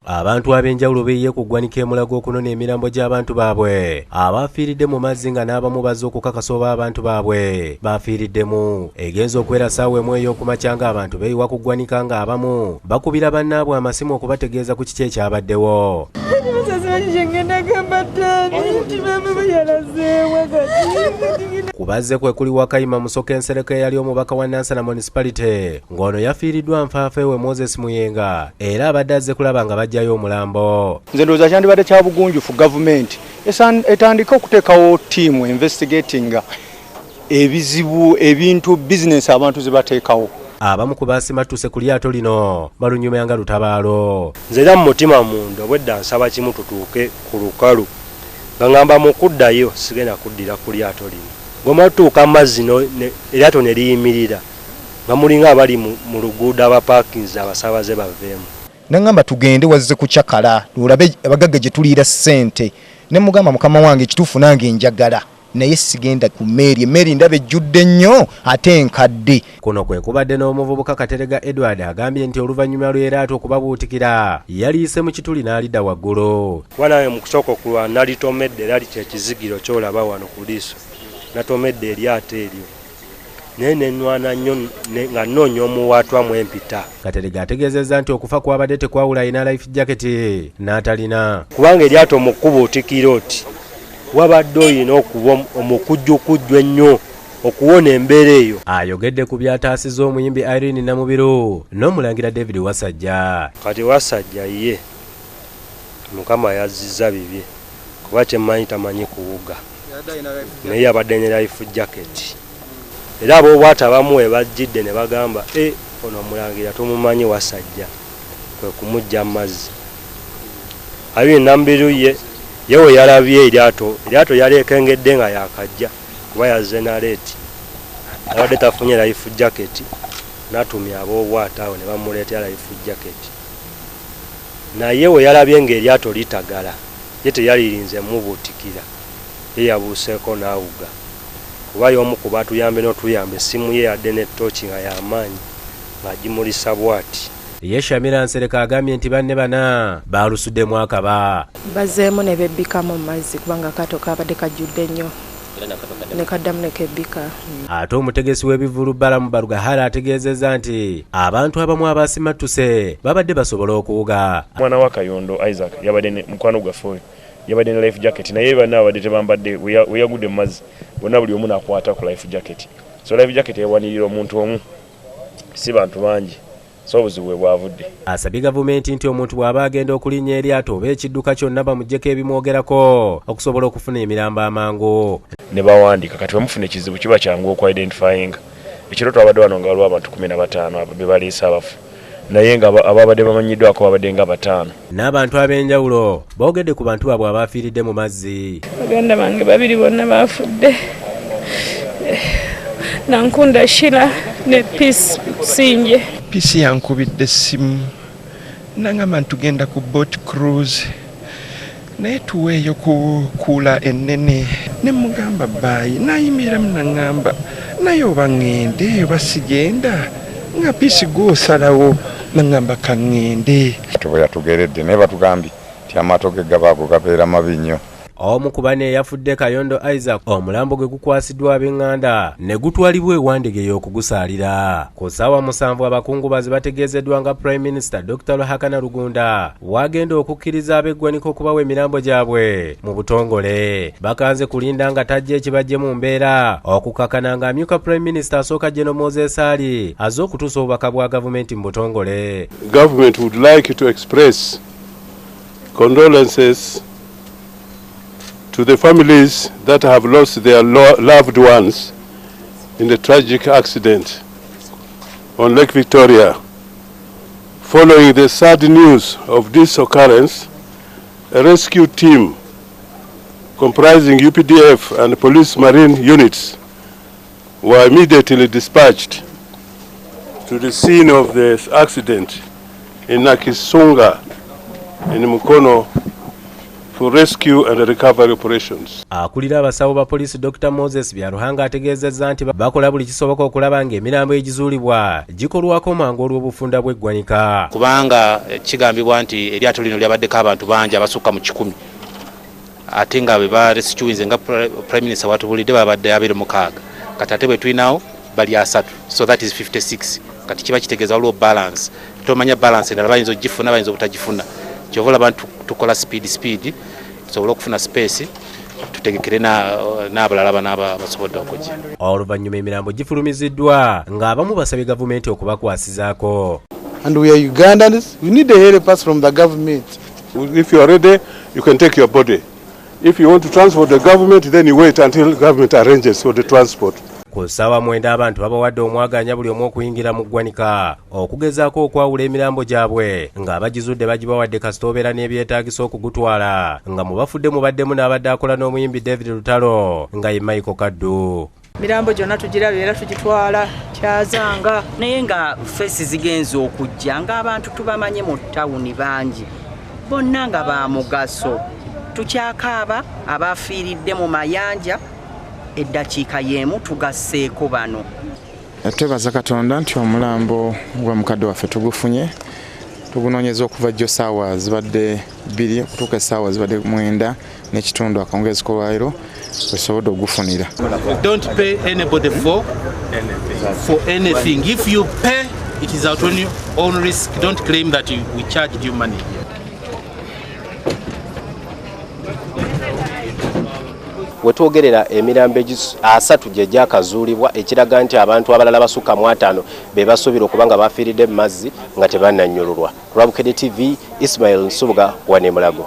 Abantu ab'enjawulo beeyiye ku ggwanika e Mulago okunona emirambo gy'abantu baabwe abafiiridde mu mazzi nga n'abamu bazze okukakasa oba abantu baabwe bafiiriddemu. Egenze okuwera ssaawa emu ey'okumakya ng'abantu beeyiwa ku ggwanika ng'abamu bakubira bannaabwe amasimu okubategeeza ku kiki ekyabaddewo. Ku bazze kwe kuli Wakayima Musoke Nsereko eyali omubaka wa Nansana Municipality ng'ono yafiiriddwa nfaafa ewe Moses Muyenga era abadde azze kulaba nga baggyayo omulambo. Nze ndowooza kyandibadde kya bugunjufu gavumenti etandike okuteekawo ttiimu investigatinga ebizibu ebintu bizinensi abantu ze bateekawo. Abamu ku baasimattuse ku lyato lino balunyumya nga lutabaalo. Nze era mu mutima munda obwedda nsaba kimu tutuuke ku lukalu nga ngamba mu kuddayo sigenda kuddira ku lyato lino. Bw'omala otuuka mu mazzi eryato ne liyimirira nga mulinga abali mu luguudo abapaakinze abasaabaze baveemu. Nangamba tugende wazze kucakala olabe abagagga gye tuliira ssente ne mugamba mukama wange ekituufu nange njagala naye sigenda ku mmeeri, emmeeri ndaba ejjudde nnyo ate enkadde. Kuno kwe kubadde n'omuvubuka Katerega Edward agambye nti oluvannyuma lw'eryato okubabuutikira yaliyise mu kituli n'alidda waggulu. Kuba nange mu kusooka okulwana nalitomedde era kye kizigiro ky'olaba wano ku liiso, natomedde eryato eryo naye ne nnwana nnyo nga nnoonya omuwaatwa mwe mpita. Katerega ategeezezza nti okufa kwabadde tekwawula alina life jacket n'atalina. Kubanga eryato mu kukubuutikira oti wabadde olina okuba omukujjukujju ennyo okuwona embeera eyo. Ayogedde ku byataasizza omuyimbi Irene Namubiru n'omulangira David Wasajja. Kati Wasajja ye Mukama yazzizza bibye kuba kye mmanyi tamanyi kuwuga naye yabadde ne life jacket era ab'obwato abamu we bajjidde ne bagamba e ono omulangira tumumanyi Wasajja kwe kumuggya mu mazzi. Irene Namubiru ye ye we yalabye eryato eryato yaleekengedde nga yaakajja kuba yazze na leeti abadde tafunye life jacket n'atumya ab'obwato awo ne bamuleetera life jacket naye we yalabye ng'eryato litagala ye teyalirinze mubuutikira ye yabuuseeko n'awuga kuba y'omu ku baatuyambe n'otuyamba essimu ye yadde ne ttooki nga y'amaanyi ng'agimulisa bw'ati. Ye Shamira Nsereko agambye nti banne bana baalusuddemu akaba. Bazzeemu ne bebbikamu mu mazzi kubanga akaato kaabadde kajjudde nnyo ne kaddamu ne kebbika. Ate omutegesi w'ebivvulu Balaam Barugahara ategeezezza nti abantu abamu abaasimattuse babadde basobola okuwuga. Mwana wa Kayondo Isaac yabadde ne mukwano gwaffe oyo yabadde ne life jacket naye banne ababadde tebambadde we yagudde mu mazzi bonna buli omu n'akwata ku life jacket so life jacket ewanirira omuntu omu si bantu bangi so obuzibu we bwavudde. Asabye gavumenti nti omuntu bw'aba agenda okulinnya eryato oba ekidduka kyonna bamuggyeko ebimwogerako okusobola okufuna emirambo amangu. Ne bawandiika kati bwe mufuna ekizibu kiba kyangu oku identifyinga. Ekiro twabadde wano nga waliwo abantu 15 be baleese abafu naye nga ababadde bamanyiddwako babadde nga bataano. N'abantu ab'enjawulo boogedde ku bantu baabwe abaafiiridde mu mazzi. Baganda bange babiri bonna baafudde, Nankunda Sheila ne Peace Busingye. Peace yankubidde essimu nangamba nti tugenda ku boat cruise naye tuweeyo ku kuula ennene ne mugamba baayi nayimiriramu nangamba naye oba ŋŋende oba sigenda nga Peace gw'osalawo nangamba ka ŋŋende. Bwe yatugeredde naye batugambye nti amaato ge gaba ago gabeera mabi nnyo. Omu ku bano eyafudde Kayondo Isaac omulambo gwe gukwasiddwa ab'enganda ne gutwalibwa e Wandegeya okugusaalira. Ku ssaawa 7 abakungubazi bategeezeddwa nga Prime Minister Dr. Ruhakana Rugunda bw'agenda okukkiriza ab'eggwanika okubawa emirambo gyabwe mu butongole. Bakanze kulinda nga tajja ekibajje mu mbeera okukakana ng'amyuka Prime Minister asooka General Moses Ali azze okutuusa obubaka bwa gavumenti mu butongole. Government would like to express condolences to the families that have lost their loved ones in the tragic accident on Lake Victoria. Following the sad news of this occurrence, a rescue team comprising UPDF and police marine units were immediately dispatched to the scene of the accident in Nakisunga in Mukono for rescue and recovery operations. Akulira abasawo ba poliisi Dr Moses Byaruhanga ategeezezza nti bakola buli kisoboka okulaba ng'emirambo egizuulibwa gikolwako mangu olw'obufunda bw'eggwanika. Kubanga kigambibwa nti eryato lino lyabaddeko abantu bangi abasukka mu 100, ate nga bwe barescuinze nga Prime Minister watubulidde babadde 26, kati ate bwe tulinawo bali 3, so that is 56. Kati kiba kitegeeza waliwo balance, tomanya balance endala bayinza ogifuna, bayinza obutagifuna. Kyova olaba tukola speed tusobole okufuna space tutegekere n'abalala banaaba basobodde okujja. Oluvannyuma emirambo gifulumiziddwa ng'abamu basabye gavumenti okubakwasizaako. And we are Ugandans, we need a help us from the government. If you are ready, you can take your body. If you want to transport the government, then you wait until government arranges for the transport. Ku ssaawa 9 abantu babawadde omwaganya buli omu okuyingira mu ggwanika okugezaako okwawula emirambo gyabwe, ng'abagizudde bagibawadde kasita obeera n'ebyetaagisa okugutwala, nga mu bafudde mubaddemu n'abadde akola n'omuyimbi David Lutalo nga ye Michael Kaddu. Mirambo gyonna tugirabye era tugitwala kyazanga. Naye nga feesi zigenze okujja ng'abantu tubamanye mu tawuni bangi bonna nga ba mugaso, tukyakaaba abafiiridde mu mayanja eddakiika y'emu tugasseeko bano. Twebaza Katonda nti omulambo gwa mukadde waffe tugufunye, tugunoonyeza okuva jjo ssaawa zibadde 2 okutuuka essaawa zibadde 9:15 akawungeezi k'olwaleero wesobodde ogufunira. Don't pay anybody for anything. If you pay, it is at your own risk. Don't claim that we charged you money. Wetwogerera emirambo 3 gye gyakazuulibwa, ekiraga nti abantu abalala basukka mu 5 be basuubira okuba nga bafiiridde mu mazzi nga tebannannyululwa. Ku Lwabukedde TV, Ismail Nsubuga, wano e Mulago.